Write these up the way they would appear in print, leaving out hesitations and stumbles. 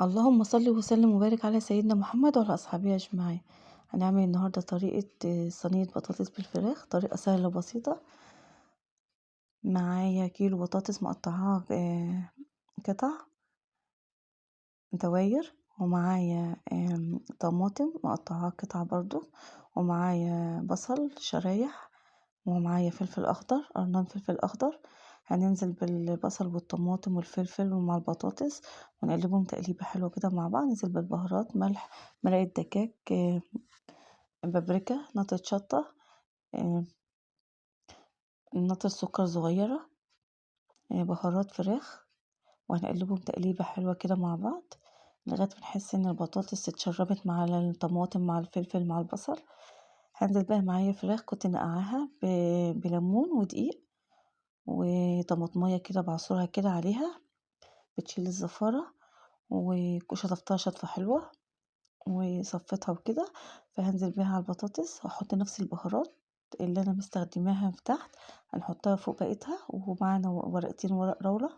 اللهم صل وسلم وبارك على سيدنا محمد وعلى أصحابه أجمعين. هنعمل النهاردة طريقة صينية بطاطس بالفراخ، طريقة سهلة وبسيطة. معايا كيلو بطاطس مقطعاه قطع دواير، ومعايا طماطم مقطعاه قطع برضو، ومعايا بصل شرايح، ومعايا فلفل اخضر، قرنان فلفل اخضر. هننزل بالبصل والطماطم والفلفل ومع البطاطس ونقلبهم تقليبه حلوه كده مع بعض. ننزل بالبهارات، ملح، مرقه دجاج، بابريكا، نقطه شطه، نقطه سكر صغيره، بهارات فراخ، وهنقلبهم تقليبه حلوه كده مع بعض لغايه ما نحس ان البطاطس اتشربت مع الطماطم مع الفلفل مع البصل. هنزل بقى معايا فراخ كنت نقعاها بليمون ودقيق وطماطمية كده بعصرها كده عليها، بتشيل الزفارة، وشطفتها شطفة حلوة وصفيتها وكده. فهنزل بيها على البطاطس، وهحط نفس البهارات اللي انا مستخدماها في تحت هنحطها فوق بقيتها، ومعانا ورقتين ورق راولة،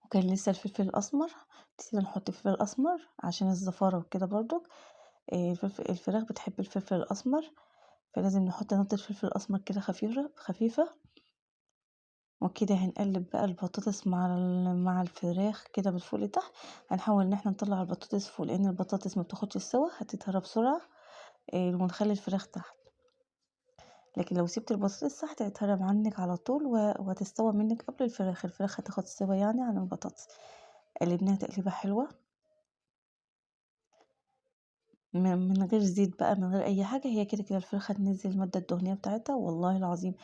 وكان لسه الفلفل الاسمر، نسينا نحط فلفل اسمر عشان الزفارة وكده برضو. الفراخ بتحب الفلفل الاسمر، فلازم نحط نقطة فلفل اسمر كده خفيفة خفيفة. وكده هنقلب بقى البطاطس مع الفراخ كده من فوق لتحت. هنحاول ان احنا نطلع البطاطس فوق لان البطاطس ما بتاخدش السوا، هتتهرى بسرعة، ونخلي الفراخ تحت. لكن لو سبت البطاطس تحت هتتهرى عنك على طول وهتستوى منك قبل الفراخ، الفراخ هتاخد سوا عن البطاطس. قلبناها تقليبة حلوة من غير زيت بقى، من غير اي حاجة، هي كده كده الفراخ هتنزل المادة الدهنية بتاعتها. والله العظيم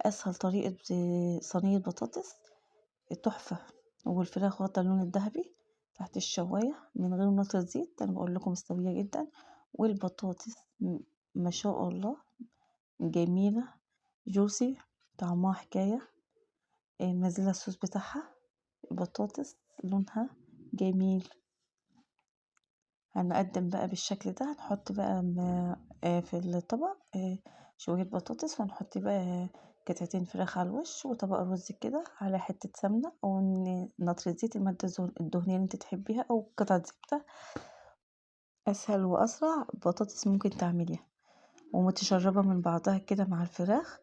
اسهل طريقة صينية بطاطس تحفة. والفراخ واخدة اللون الذهبي تحت الشواية من غير نقطة زيت، انا بقول لكم مستوية جدا. والبطاطس ما شاء الله جميلة جوسي، طعمها حكاية، نازلة الصوص بتاعها، البطاطس لونها جميل. هنقدم بقى بالشكل ده، هنحط بقى في الطبق شوية بطاطس، وهنحط بقى قطعتين فراخ على الوش، وطبق رز كده على حتة سمنة أو نطرة زيت، المادة الدهنية اللي انت تحبيها، أو قطعة زبدة. أسهل وأسرع بطاطس ممكن تعمليها، ومتشربة من بعضها كده مع الفراخ.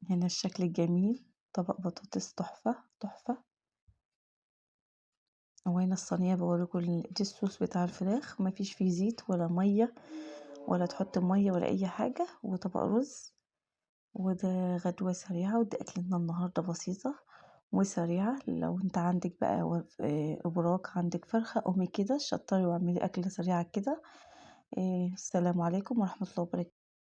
هنا الشكل الجميل، طبق بطاطس تحفة تحفة. وهنا الصينية بوريكم دي الصوص بتاع الفراخ، ما فيش فيه زيت ولا مية، ولا تحط مية ولا أي حاجة، وطبق رز. وده غدوة سريعة، وده أكلتنا النهاردة بسيطة وسريعة. لو انت عندك بقى إبراك، عندك فرخة، قومي كده شطري واعملي أكلة سريعة كده. السلام عليكم ورحمة الله وبركاته.